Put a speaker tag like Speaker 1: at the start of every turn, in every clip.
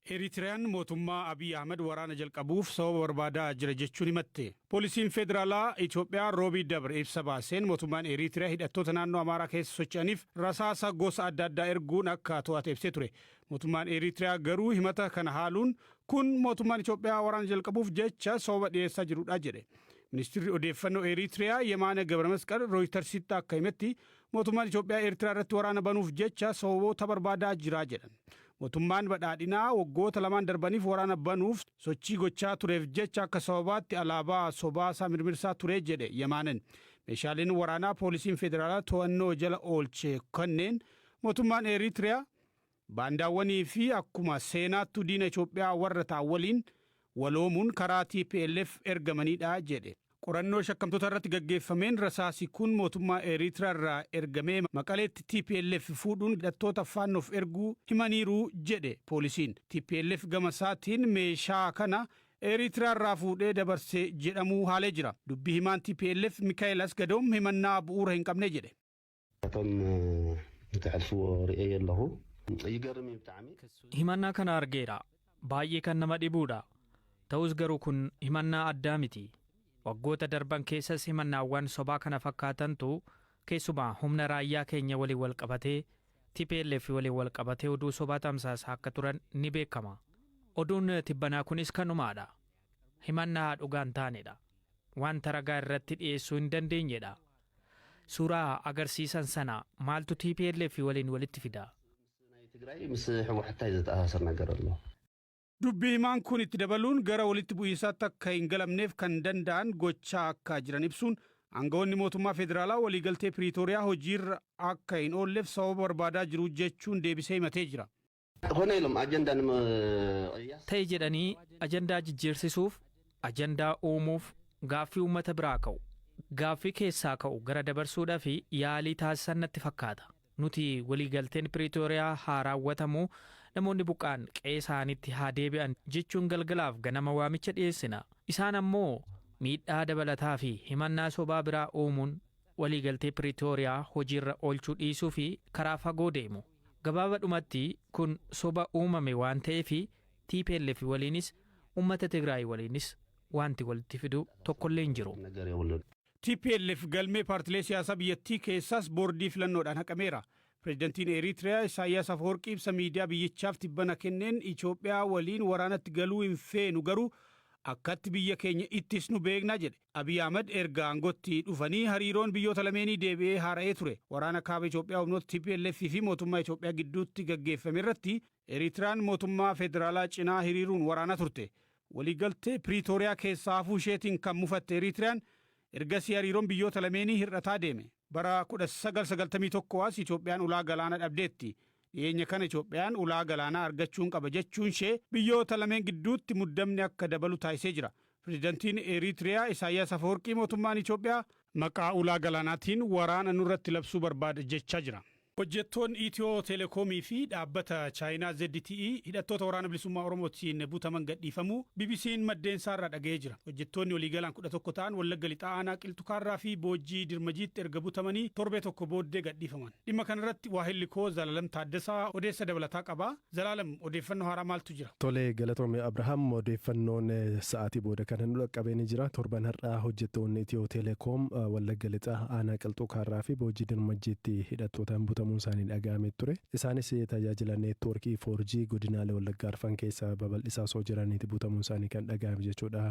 Speaker 1: Eritiriyaan mootummaa Abiy Ahmed waraana jalqabuuf sababa barbaadaa jira jechuun himatte. Poolisiin Federaalaa Itoophiyaa Roobii dabre ibsa baaseen mootummaan Eritiriyaa hidhattoota naannoo Amaaraa keessa socho'aniif rasaasa gosa adda addaa erguun akka to'ate ibsee ture. Mootummaan Eritiriyaa garuu himata kana haaluun kun mootummaan Itoophiyaa waraana jalqabuuf jecha sababa dhiyeessaa jirudha jedhe. Ministeerri odeeffannoo Eritiriyaa Yemaana Gabramasqal Rooytarsitti akka himetti mootummaan Itoophiyaa Eertiraa irratti waraana banuuf jecha sababoota barbaadaa jira jedhan. Mootummaan badhaadhinaa waggoota lamaan darbaniif waraana banuuf sochii gochaa tureef jecha akka sababaatti alaabaa sobaasaa mirmirsaa ture jedhe Yemaanen. Meeshaaleen waraanaa poolisiin federaalaa to'annoo jala oolche kanneen mootummaan Eritiriyaa baandaawwanii fi akkuma seenaattu diina Itoophiyaa warra ta'an waliin waloomuun karaa TPLF ergamanidha jedhe. Qorannoo shakkamtoota irratti gaggeeffameen rasaasi kun mootummaa Eritiriyaa irraa ergamee Maqaleetti TPLF fuudhuun hidhattoota faannoof erguu himaniiru jedhe poolisiin. TPLF gama isaatiin meeshaa kana Eritiriyaa irraa fuudhee dabarse jedhamuu haalee jira. Dubbii himaan TPLF Mikaa'el Asgadoom himannaa bu'uura hin qabne jedhe.
Speaker 2: እቶም ትሕልፍዎ ርእየ ኣለኹ ይገርም እዩ ብጣዕሚ።
Speaker 3: Himannaa kana argeera. Baay'ee kan nama dhibuudha. Ta'us garuu kun himannaa addaa miti. Waggoota darban keessas himannaawwan sobaa kana fakkaatantu keessumaa humna raayyaa keenya waliin wal qabatee TPLF waliin wal qabatee oduu sobaa tamsaasaa akka turan ni beekama. Oduun tibbanaa kunis kanumaadha. Himannaa dhugaan taanedha. Wanta ragaa irratti dhiyeessuu hin dandeenyedha. Suuraa agarsiisan sana maaltu TPLF waliin walitti fida?
Speaker 2: ናይ ትግራይ ምስ ሕወሓት እንታይ ዘተኣሳስር ነገር ኣሎ?
Speaker 1: Dubbii himaan kun itti dabaluun gara walitti bu'iinsaatti akka hin galamneef kan danda'an gochaa akka jiran ibsuun aangawoonni mootummaa federaalaa waliigaltee Piriitooriyaa hojiirra akka hin oolleef sababa barbaadaa jiru jechuun deebisee himatee jira.
Speaker 2: ኮነ ኢሎም ኣጀንዳ ንምቕያስ
Speaker 3: Ta'e jedhanii ajandaa jijjiirsisuuf, ajandaa uumuuf gaaffii uummata biraa ka'u, gaaffii keessaa ka'u gara dabarsuudhaa fi yaalii taasisan natti fakkaata. Nuti waliigalteen Piriitooriyaa haa raawwatamu, namoonni buqqaan qe'ee isaaniitti haa deebi'an jechuun galgalaaf ganama waamicha dhiyeessina. Isaan ammoo miidhaa dabalataa fi himannaa sobaa biraa uumuun waliigaltee Piriitooriyaa hojiirra oolchuu dhiisuu fi karaa fagoo deemu. Gabaabadhumatti kun soba uumame waan ta'eef TPLF waliinis uummata Tigraay waliinis wanti walitti fidu tokkollee hin jiru.
Speaker 2: ነገር የብሉን።
Speaker 1: TPLF galmee paartilee siyaasaa biyyattii keessaas boordii filannoodhaan haqameera. Pireezidantiin Eritiriyaa Isaayyaas Afeworqii ibsa miidiyaa biyyichaaf tibbana kenneen Itoophiyaa waliin waraanatti galuu hin feenu garuu akkatti biyya keenya ittisnu beekna jedhe. Abiy Ahmed erga aangootti dhufanii hariiroon biyyoota lameenii deebi'ee haara'ee ture. Waraana kaaba Itoophiyaa humnoota TPLF fi mootummaa Itoophiyaa gidduutti gaggeeffame irratti Eritiriyaan mootummaa federaalaa cinaa hiriiruun waraana turte. Waliigaltee Piriitooriyaa keessaa hafuu isheetiin kan mufatte Eritiriyaan ergasii hariiroon biyyoota lameenii hir'ataa deeme. Bara 1991 as Itoophiyaan ulaa galaanaa dhabdeetti. Dhiyeenya kana Itoophiyaan ulaa galaanaa argachuun qaba jechuun ishee biyyoota lameen gidduutti muddamni akka dabalu taasisee jira. Pireezidantiin Eritiriyaa Isaayyaas Afeworqii mootummaan Itoophiyaa maqaa ulaa galaanaatiin waraana nurratti labsuu barbaada jechaa jira. Hojjettoonni Itiyoo Telekoomii fi dhaabbata Chaayinaa ZTE hidhattoota Waraana Bilisummaa Oromootiin butaman gadhiifamuu BBC'n maddeen isaarraa dhaga'ee jira. Hojjettoonni waliigalaan 11 ta'an Wallagga Lixaa aanaa Qilxukaarraa fi Boojjii Dirmajiitti erga butamanii torbee tokko booddee gadhiifaman. Dhimma kanarratti waahilli koo Zalaalam Taaddasaa odeessa dabalataa qaba. Zalaalam, odeeffannoo haaraa maaltu jira?
Speaker 4: Tole, galatoome Abrahaam. Odeeffannoon sa'aatii booda kana nu dhaqqabee ni jira. Torban har'aa hojjettoonni Itiyoo Telekoom Wallagga Lixaa aanaa Qilxukaarraa fi Boojjii Dirmajjiitti hidhattootaan butamuun isaanii dhaga'amee ture. Isaanis tajaajila neetwoorkii 4G godinaalee Wallaggaa arfan keessa babal'isaa osoo jiraniiti butamuun isaanii kan dhaga'ame jechuudha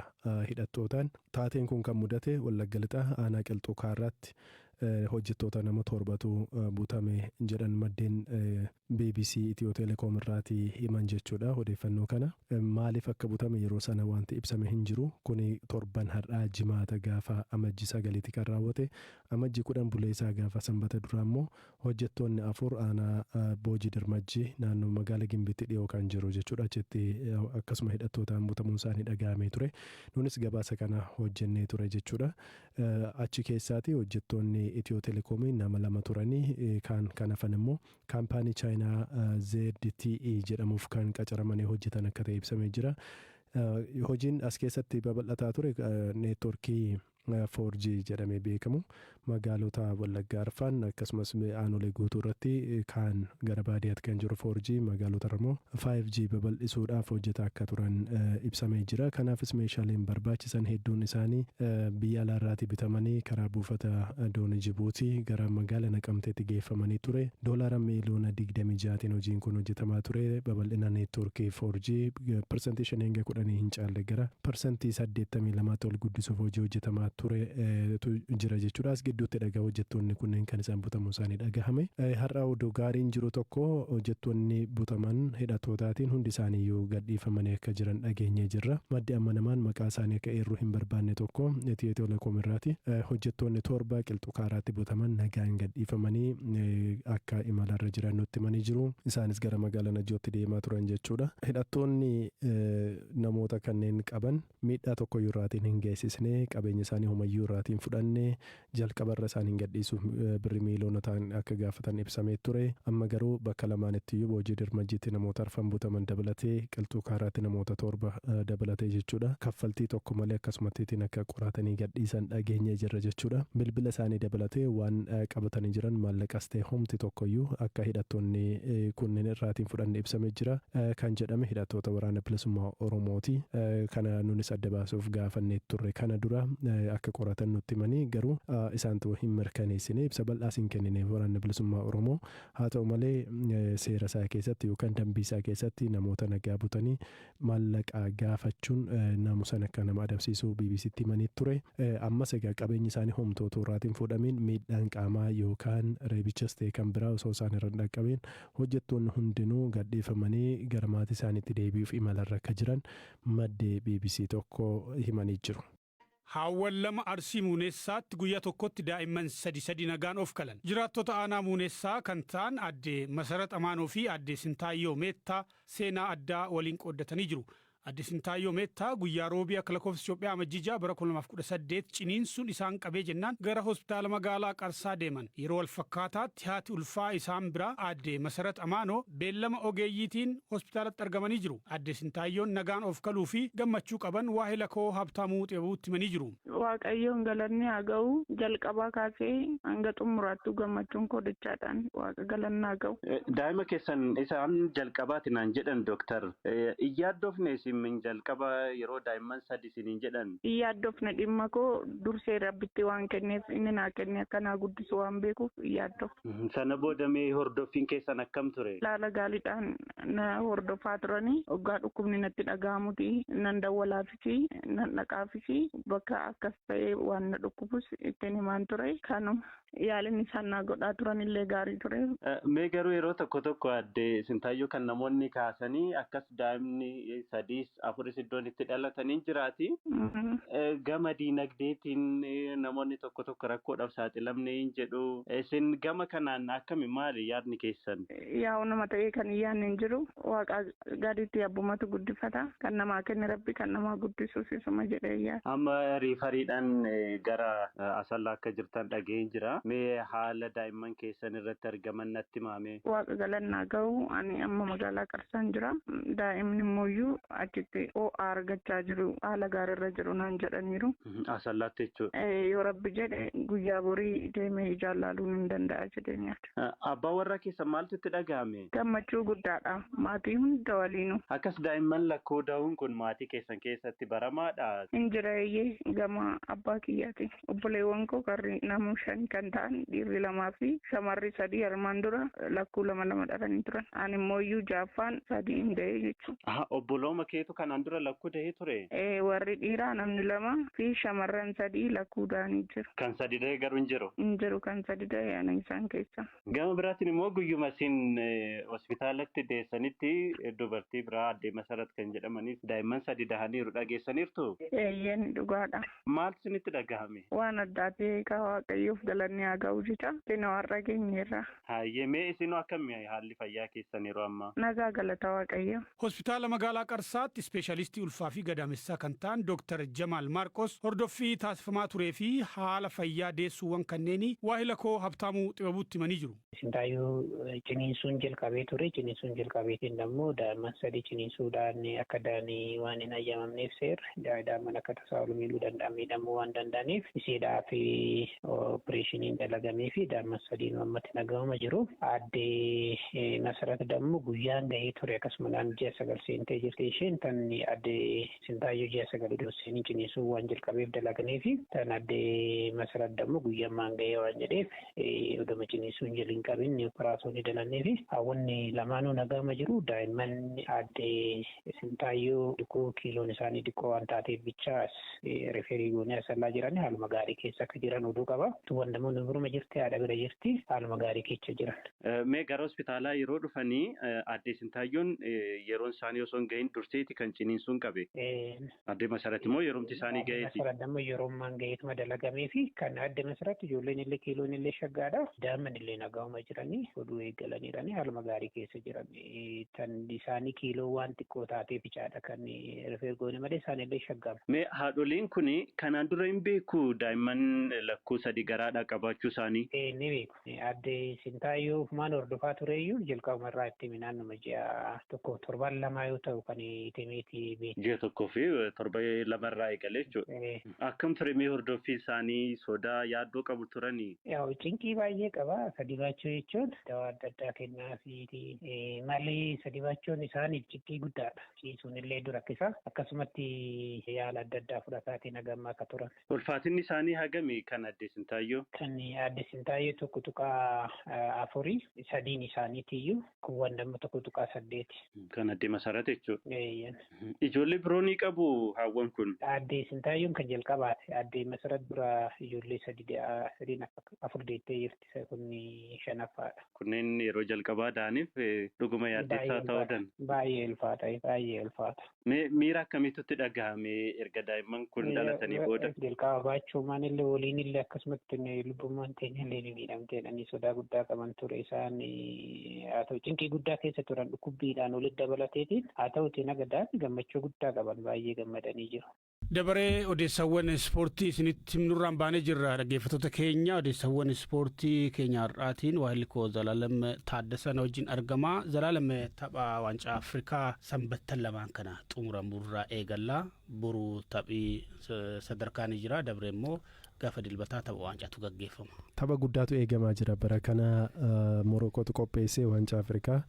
Speaker 4: hidhattootaan. Taateen kun kan mudate Wallagga Lixaa aanaa Qilxukaarraatti hojjettoota nama torbatu butame jedhan maddeen BBC Itiyoo Telekoom irraatii himan jechuudha odeeffannoo kana. Maaliif akka butame yeroo sana wanti ibsame hin jiru. Kuni torban har'aa Jimaata gaafa Amajji 9tti kan raawwate. Amajji 10 buleessaa gaafa Sanbata duraa immoo hojjettoonni afur aanaa Boojii Dirmajjii naannoo magaala Gimbitti dhiyoo kan jiru jechuudha. Achitti akkasuma hidhattootaan butamuun isaanii dhaga'amee ture. Nunis gabaasa kana hojjennee ture jechuudha. Achi keessaati hojjettoonni Itiyoo Telekoomii nama lama turanii, kan kan hafan immoo kaampaanii Chaayinaa ZTE jedhamuuf kan qacaramanii hojjetan akka ta'e ibsamee jira. Hojiin as keessatti babal'ataa ture neetwoorkii 4G jedhamee beekamu. Magaalota Wallaggaa Arfan akkasumas aanolee guutuu irratti, kaan gara baadiyyaatti kan jiru 4G, magaalota immoo 5G babal'isuudhaaf hojjetaa akka turan ibsamee jira. Kanaafis meeshaaleen barbaachisan hedduun isaanii biyya alaarraatii bitamanii karaa buufata doonii Jibuutii gara magaala Naqamteetti geeffamanii ture. Doolaara miiliyoona 26tiin hojiin kun hojjetamaa ture. Babal'ina neetwoorkii 4G 5% hanga 10 hin caalle gara 82%tti ol guddisuuf hojii hojjetamaa ture jira jechuudha. As gidduutti dhagaa hojjettoonni kunneen kan isaan butamuu isaanii dhagahame. Har'a oduu gaariin jiru tokko, hojjettoonni butaman hidhattootaatiin hundi isaaniiyyuu gadhiifamanii akka jiran dhageenyee jirra. Maddi amanamaan maqaa isaanii akka eerruu hin barbaanne tokko Itiyoo Telekoom irraati. Hojjettoonni torba Qilxuu Kaaraatti butaman nagaan gadhiifamanii akka imalarra jiran nutti himanii jiru. Isaanis gara magaalaa Najjootti deemaa turan jechuudha. Hidhattoonni namoota kanneen qaban miidhaa tokkoyyuu irraatiin hin geessisne, qabeenya isaanii homayyuu irraatiin fudhanne. Jalqabarra isaan hin gadhiisuuf birri miiloonotaan akka gaafatan ibsamee ture. Amma garuu bakka lamaanitti iyyuu, Boojii Dirmajjiitti namoota arfan butaman dabalatee, Qilxuu Kaaraatti namoota torba dabalatee jechuudha. Kaffaltii tokko malee akkasumattiin akka qoratanii gadhiisan dhageenyee jirra jechuudha. Bilbila isaanii dabalatee waan qabatanii jiran, maallaqas ta'e homti tokkoyyuu akka hidhattoonni kunneen irraatiin fudhanne ibsamee jira. Kan jedhame hidhattoota Waraana Bilisummaa Oromooti. Kana nunis adda baasuuf gaafannee turre kana dura, akka qoratan nutti himanii, garuu isaantu hin mirkaneessine, ibsa bal'aas hin kennine Waraanni Bilisummaa Oromoo. Haa ta'u malee, seera isaa keessatti yookaan dambii isaa keessatti namoota nagaa butanii maallaqa gaafachuun naamusan akka nama adabsiisuu BBCtti himanii ture. Ammas egaa qabeenyi isaanii homtoota irraatiin fuudhamiin, miidhaan qaamaa yookaan reebichas ta'e kan biraa osoo isaan irra hin dhaqqabiin, hojjettoonni hundinuu gadhiifamanii gara maatii isaaniitti deebi'uuf imalarra akka jiran maddee BBC tokko himanii jiru.
Speaker 1: Haawwan lama Arsii Muuneessaatti guyyaa tokkotti daa'imman sadi sadi nagaan of kalan. Jiraattota aanaa Muuneessaa kan ta'an Aadde Masarat Amaanoo fi Aadde Sintaayyoo Meettaa seenaa addaa waliin qooddatanii jiru. Aadde Sintaayyoo Meettaa guyyaa Roobii akka lakkoofsa Itoophiyaa Amajjii 6 bara 2018 ciniinsuun isaan qabee jennaan gara hospitaala magaalaa Qarsaa deeman. Yeroo wal fakkaataatti haati ulfaa isaan biraa Aadde Masarat Amaanoo beellama ogeeyyiitiin hospitaalatti argamanii jiru. Aadde Sintaayyoon nagaan of kaluu fi gammachuu qaban waahila koo Habtaamuu Xibabuutti himanii jiru.
Speaker 5: Waaqayyoon galanni haa ga'u. Jalqabaa kaasee hanga xumuraattuu gammachuun koo dachaadhaan, Waaqa galanni haa ga'u.
Speaker 6: Daa'ima keessan isaan jalqabaati naan jedhan dooktar. Iyyaaddoofne isin jalqaba yeroo daa'imman sadi isiniin jedhan?
Speaker 5: Iyyaaddoofne. Dhimma koo dursee Rabbitti waan kenneef, inni naa kenne akka naa guddisu waan beekuuf iyyaaddoofne.
Speaker 6: Sana booda mee hordoffiin keessan akkam ture?
Speaker 5: Laala gaariidhaan na hordofaa turanii, waggaa dhukkubni natti dhaga'amuti nan dawwalaafisi, nan dhaqaafisi, bakka akkas ta'ee waan na dhukkubus ittiin himaan ture. Kanuma, yaaliin isaan naa godhaa turan illee gaarii ture.
Speaker 6: Mee garuu yeroo tokko tokko, Aadde Sintaayyoo, kan namoonni kaasanii akkas daa'imni sadiis afuris iddoon itti dhalatanii jiraati. Gama diinagdeetiin namoonni tokko tokko rakkoodhaaf saaxilamne hin jedhu. Isin gama kanaan akkami, maali yaadni keessan?
Speaker 5: Yaa'u, nama ta'ee kan hin yaadne hin jiru. Waaqa gaditti abbumatu guddifata. Kan namaa kenne Rabbi, kan namaa guddisuus isuma jedhee yaada.
Speaker 6: Amma riifariidhaan gara Asallaa akka jirtan dhaga'een jira. Mee haala daa'imman keessan irratti argaman natti himame.
Speaker 5: Waaqa galannaa ga'u, ani amma magaalaa Qarsaan jira. Daa'imni immoo achitti ho'a argachaa jiru, haala gaariirra jiru naan jedhaniiru.
Speaker 6: Asallaatti jechuudha.
Speaker 5: Yoo Rabbi jedhe guyyaa borii deemee ijaan laaluun hin danda'a jedheen yaada.
Speaker 6: Abbaa warraa keessan maaltu itti dhaga'ame?
Speaker 5: Gammachuu guddaadha. Maatii hunda waliinu.
Speaker 6: Akkas daa'imman lakkoo da'uun kun maatii keessan keessatti baramaadha?
Speaker 5: Hin jira, eeyyee, gama abbaa kiyyaati. Obboleewwan koo karri nama shan kan ta'an, dhiirri lamaa fi shamarri sadii, armaan dura lakkuu lama lama dhalanii turan. Ani immoo iyyuu jaaffaan, sadii hin da'ee jechuudha.
Speaker 6: Obbolooma keetu kanaan dura lakkuu da'ee ture?
Speaker 5: Warri dhiiraa namni lama fi shamarran sadii lakkuu da'anii jiru.
Speaker 6: Kan sadi da'ee garuu hin jiru?
Speaker 5: Hin jiru, kan sadi da'ee ana isaan keessa.
Speaker 6: Gama biraatiin immoo guyyuma isin hospitaalatti deessanitti dubartii biraa, Addee Masarat kan jedhamaniif, daa'imman sadi dahaniiru, dhageessaniirtu?
Speaker 5: Eeyyeen, dhugaadha.
Speaker 6: Maaltu isinitti dhagahame?
Speaker 5: Waan addaa ta'e ka Waaqayyoof galanni haa ga'u jecha dinoo har'a geenyeerra.
Speaker 6: Hayyee, mee isinoo akkamii haalli fayyaa keessan yeroo ammaa?
Speaker 5: Nagaa, galata Waaqayyo.
Speaker 1: Hospitaala magaalaa Qarsaatti ispeeshalistii ulfaa fi gadaamessaa kan ta'an Dr. Jamaal Maarqos hordoffii taasifamaa turee fi haala fayyaa deessuuwwan kanneenii waahila koo Habtaamuu Xibabuutti himanii jiru.
Speaker 7: Sintaayyuu ciniinsuun jalqabee ture. Ciniinsuun jalqabeetiin immoo daa'imman sadii ciniinsuudhaan akka da'anii waan hin hayyamamneef seerri daa'imman akka tasaa ol miidhuu danda'an, miidhamuu waan danda'aniif isheedhaaf opereeshiniin dalagamee fi daa'imman sadiin ammatti nagahuma jiru. Addee Masarat dammoo guyyaan gahee ture, akkasumas ji'a 9 seentee jirti isheen. Tan addee Sintaayyuu ji'a 9 dursanii ciniinsuu waan jalqabeef dalagamee fi tan addee Masarat dammoo guyyaan gahee waan jedheef oduma ciniinsuun jala hin qabin operaasyoonii dalannee fi hawwanni lamaanuu nagahuma jiru. Daa'imman addee Sintaayyuu dhiqoo kiiloon isaanii xiqqoo waan taateef bicha refer goonee asallaa jiran haaluma gaarii keessa akka jiran oduu qaba. Tuwwan namoonni biruma jirti, haadha bira jirti, haaluma gaarii keessa jiran.
Speaker 6: Mee gara hospitaalaa yeroo dhufanii addee Sintaayyoon yeroon isaanii osoo hin gahin durseeti kan ciniinsuun qabe. Addee Masarat immoo yeroomti isaanii gaheeti.
Speaker 7: Masarat immoo yeroo gaheetuma dalagamee fi kan addee Masarat ijoolleen illee kiiloon illee shaggaadha. Daa'imman illee nagahuma jiranii, oduu eegalaniiranii haaluma gaarii keessa jiran. Tan isaanii kiiloo waan xiqqoo taatee bichaadha kan refer goone malee isaan illee shaggaama.
Speaker 6: Mee haadholiin kun kanaan dura hin beeku daa'imman lakkuu sadi garaadhaa qabaachuu isaanii?
Speaker 7: Ni beeku. Addee Sintaayyoo ofumaan hordofaa tureyyuu jalqabuma irraa itti naannuma ji'a 1 torban 2 yoo ta'u kan itimeeti beeku.
Speaker 6: Ji'a tokkoo fi torba lamarraa eegalee jechuudha. Akkam ture mee hordoffii isaanii, sodaa yaaddoo qabu turanii?
Speaker 7: Yaa'u, cinqii baay'ee qaba. Sadi baachuu jechuun dawaa adda addaa kennaafiiti. Malee sadi baachuun isaaniif cinqii guddaadha. Ciisuun illee dura rakkisa. Akkasumatti yaala adda addaa fudhataatiin hagamma akka turan.
Speaker 6: Ulfaatinni isaanii hagami kan addee Sintaayyoo?
Speaker 7: Kan addee Sintaayyoo 1.4, sadiin isaaniitiyyuu, kuuwwan damma 1.8.
Speaker 6: Kan addee Masarat jechuudha. Ijoollee biroo ni qabu haawwan kun?
Speaker 7: Addee Sintaayyoon kan jalqabaati. Addee Masarat dura ijoollee sadi, sadiin afur deettee jirti. Kun shanaffaadha.
Speaker 6: Kunneen yeroo jalqabaa da'aniif dhuguma yaaddeessaa ta'uu danda'a.
Speaker 7: Baay'ee ulfaata, baay'ee ulfaata.
Speaker 6: Miira akkamiitu dhagahame erga daa'imman kun dhalatanii booda?
Speaker 7: Jalqaba baachuumaan illee waliin illee akkasumatti lubbummaan teenya illee ni miidhamteedhani sodaa guddaa qaban ture isaan. Haa ta'u, cinqii guddaa keessa turan dhukkubbiidhaan walitti dabalateetiin. Haa ta'utiin agadaan gammachuu guddaa qaban, baay'ee gammadanii jiru.
Speaker 1: Dabaree odeessawwan ispoortii isinitti himnurraan baanee jirra, dhaggeeffattoota keenya. Odeessawwan ispoortii keenya har'aatiin waahilli koo Zalaalam Taaddasaa na wajjin argama. Zalaalam, tapha waancaa Afrikaa sanbattan lamaan kana xumuramurraa eegallaa. Boruu taphii sadarkaa ni jira. Dabree immoo gaafa dilbataa tapha waancaatu gaggeeffama.
Speaker 4: Tapha guddaatu eegamaa jira bara kana. Morokootu qopheessee waancaa Afrikaa.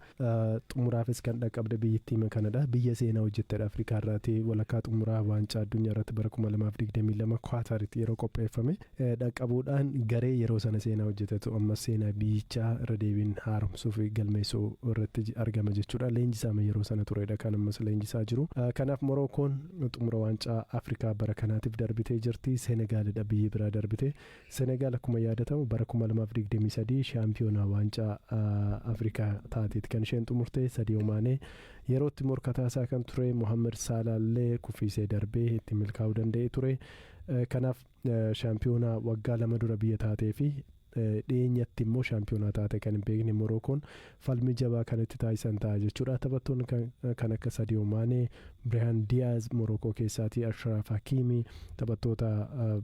Speaker 4: Xumuraafis kan dhaqqabde biyyattii kanadha. Biyya seenaa hojjettedha Afrikaa irraati. Walakkaa xumuraa waancaa addunyaa irratti bara 2022 Kwaataritti yeroo qopheeffame dhaqqabuudhaan garee yeroo sana seenaa hojjetetu ammas seenaa biyyichaa irra deebiin haaromsuuf galmeessuu irratti argama jechuudha. Leenjisaa yeroo sana turedha kan ammas leenjisaa jiru. Kanaaf Morokoon xumura waancaa Afrikaa bara kanaatiif darbitee jirti. Senegaalidha biyyi biraa darbite. Senegaal akkuma yaadatamu bara 2023 shaampiyoonaa waancaa Afrikaa taateeti kan isheen xumurte. Sadio Maanee yerootti morkataa isaa kan ture Mohamed Saalaallee kuffisee darbee itti milkaa'uu danda'e ture. Kanaaf shaampiyoonaa waggaa 2 dura biyya taatee fi dhiyeenyatti immoo shaampiyoonaa taate kan hin beekne Morookoon falmi jabaa kan itti taasisan ta'a jechuudha. Taphattoonni kan akka Sadio Maanee, Biraayaan Diyaaz Morookoo keessaatii, Ashraaf Hakiimii taphattoota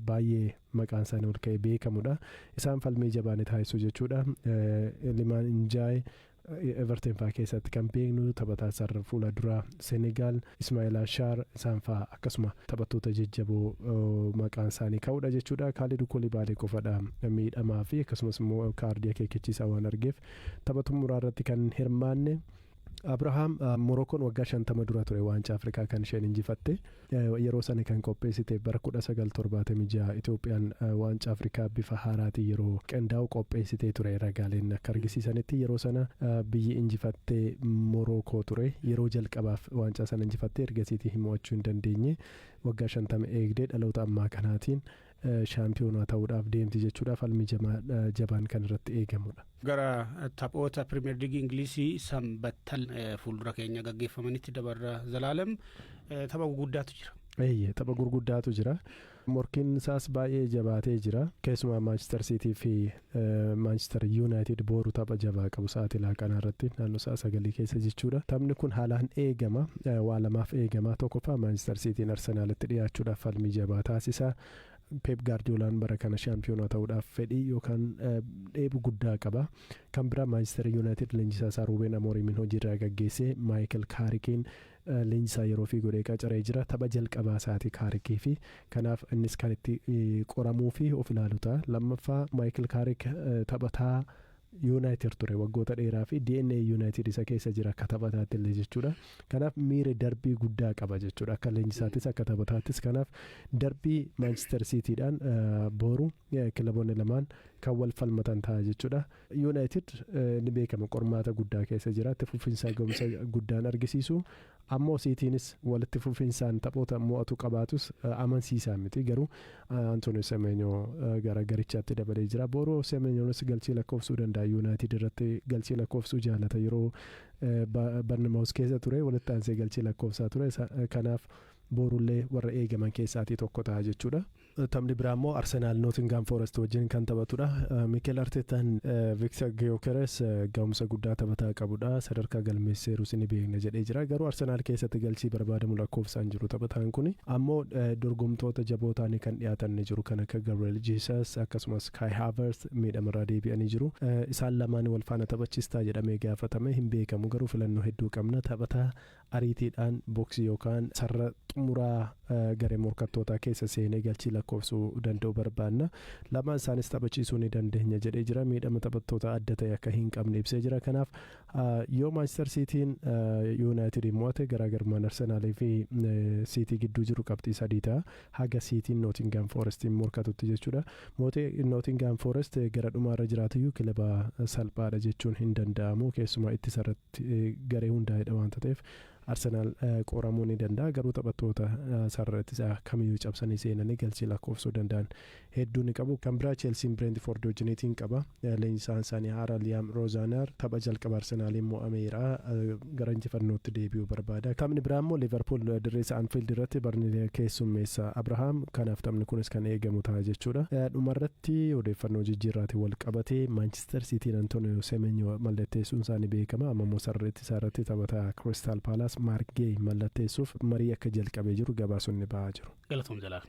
Speaker 4: baay'ee maqaan isaanii ol ka'ee beekamudha. Isaan falmii jabaa ni taasisu jechuudha. Ilimaan Injaay Everton fa'aa keessatti kan beeknu taphataa sarara fuula duraa Senegaal, Ismaa'il Ashaar, isaan fa'aa akkasuma taphattoota jajjaboo maqaan isaanii ka'uudha jechuudha. Kaaliduu Kolibaalee qofadha miidhamaa fi akkasumas immoo kaardii akeekkachiisaa waan argeef tapha xumuraa irratti kan hirmaanne. Abrahaam, Morookoon waggaa 50 dura ture waancaa Afrikaa kan isheen injifatte. Yeroo sana kan qopheessite bara 1976 Itoophiyaan waancaa Afrikaa bifa haaraatiin yeroo qindaa'u qopheessitee ture. Ragaaleen akka argisiisanitti yeroo sana biyyi injifatte Morookoo ture. Yeroo jalqabaaf waancaa sana injifatte, ergasiitii mo'achuu hin dandeenye. Waggaa 50 eegdee dhaloota ammaa kanaatiin shaampiyoonaa ta'uudhaaf deemti jechuudha. Falmi jabaan kan irratti eegamudha.
Speaker 1: Gara taphoota Pirimeer Liigii Ingilizii sanbattan fuuldura keenya gaggeeffamanitti dabarra. Zalaalem, tapha gurguddaatu jira.
Speaker 4: Eeyyee, tapha gurguddaatu jira. Morkiin isaas baay'ee jabaatee jira. Keessumaa Manchester City fi Manchester United boru tapha jabaa qabu sa'aatii laaqanaa irratti, naannoo sa'a 9 keessa jechuudha. Taphni kun haalaan eegama. Waa lamaaf eegama. Tokkoffaa, Manchester Cityin Arsenaalitti dhiyaachuudhaaf falmii jabaa taasisa. Pep Gaardiolaan bara kana shaampiyoonaa ta'uudhaaf fedhii yookaan dheebu guddaa qaba. Kan biraa, Manchester United leenjisaa isaa Ruben Amoorimin hojiirraa gaggeessee Michael Kaarikiin leenjisaa yeroo fi godhee qacaree jira. Tapha jalqabaa isaatii Kaarikii fi kanaaf innis kan itti qoramuu fi of ilaalu ta'a. Lammaffaa, Michael Kaarik taphataa United ture waggoota dheeraa fi DNA United isa keessa jira akka taphataatti illee jechuudha. Kanaaf miira darbii guddaa qaba jechuudha, akka leenjisaattis akka taphataattis. Kanaaf darbii Manchester Cityidhaan boru kilaboonni lamaan kan wal falmatan ta'a jechuudha. United ni beekama, qormaata guddaa keessa jira, itti fufiinsa ga'umsa guddaan argisiisu. Ammoo Citynis walitti fufiinsaan taphoota mo'atu qabaatus amansiisaa miti, garuu Antonio Semenyo gara garichaatti dabalee jira. Boru Semenyoonis galchii lakkoofsuu danda'a. United irratti galchii lakkoofsuu jaalata. Yeroo Bournemouth keessa ture walitti aansee galchii lakkoofsaa ture. Kanaaf borullee warra eegaman keessaatii tokko ta'a jechuudha. Taphni biraa immoo Arsenaal Nootingaam Forest wajjin kan taphatudha. Mikel Arteetaan Viktor Gyökeres ga'umsa guddaa taphataa qabudha. Sadarkaa galmeesseerus ni beekna jedhee jira. Garuu Arsenaal keessatti galchii barbaadamu lakkoofsaan jiru taphataan kun. Ammoo dorgomtoota jabootaan kan dhiyaatan ni jiru, kan akka Gabriel Jesus akkasumas Kai Havertz miidhamarraa deebi'anii jiru. Isaan lamaan wal faana taphachiistaa jedhamee gaafatame, hin beekamu, garuu filannoo hedduu qabna. Taphataa ariitiidhaan boksii yookaan sarara xumuraa garee morkattootaa keessa seenee galchii lakkoofsuu danda'u barbaanna. Lamaan isaanis taphachiisuu ni dandeenya jedhee jira. Miidhama taphattoota adda ta'e akka hin qabne ibsee jira. Kanaaf yoo Manchester Cityin United mo'ate, garaagarummaan Arsenaalii fi City gidduu jiru qabxii 3 ta'a. Haga Cityin Nottingham Forestiin morkatutti jechuudha. Nottingham Forest gara dhumaarra jiraatuyyuu kilaba salphaadha jechuun hin danda'amu. Keessumaa ittisa irratti garee hundaa'edha waan ta'eef Arsenaal qoramuu ni danda'a, garuu taphattoota sarara ittisaa kamiyyuu cabsanii seenanii galchii lakkoofsuu danda'an hedduu ni qabu. Kan biraa, Cheelsiin Brentford wajjiniitiin qaba. Leenjisaan isaanii haaraa Liam Rosenior tapha jalqaba Arsenaaliin mo'ameera, gara injifannootti deebi'uu barbaada. Taphni biraa immoo Liverpool dirree Anfield irratti Burnley keessummeessa, Abrahaam. Kanaaf taphni kunis kan eegamu ta'a jechuudha. Dhumarratti, odeeffannoo jijjiirraatiin wal qabatee Manchester Cityin Antonio Semenyo mallatteessuun isaanii beekama. Amma immoo sarara ittisaa irratti taphataa Crystal Palace Marc Guehi mallatteessuuf marii akka jalqabee jiru gabaasonni ba'aa jiru.
Speaker 1: Galatoom Jalaal.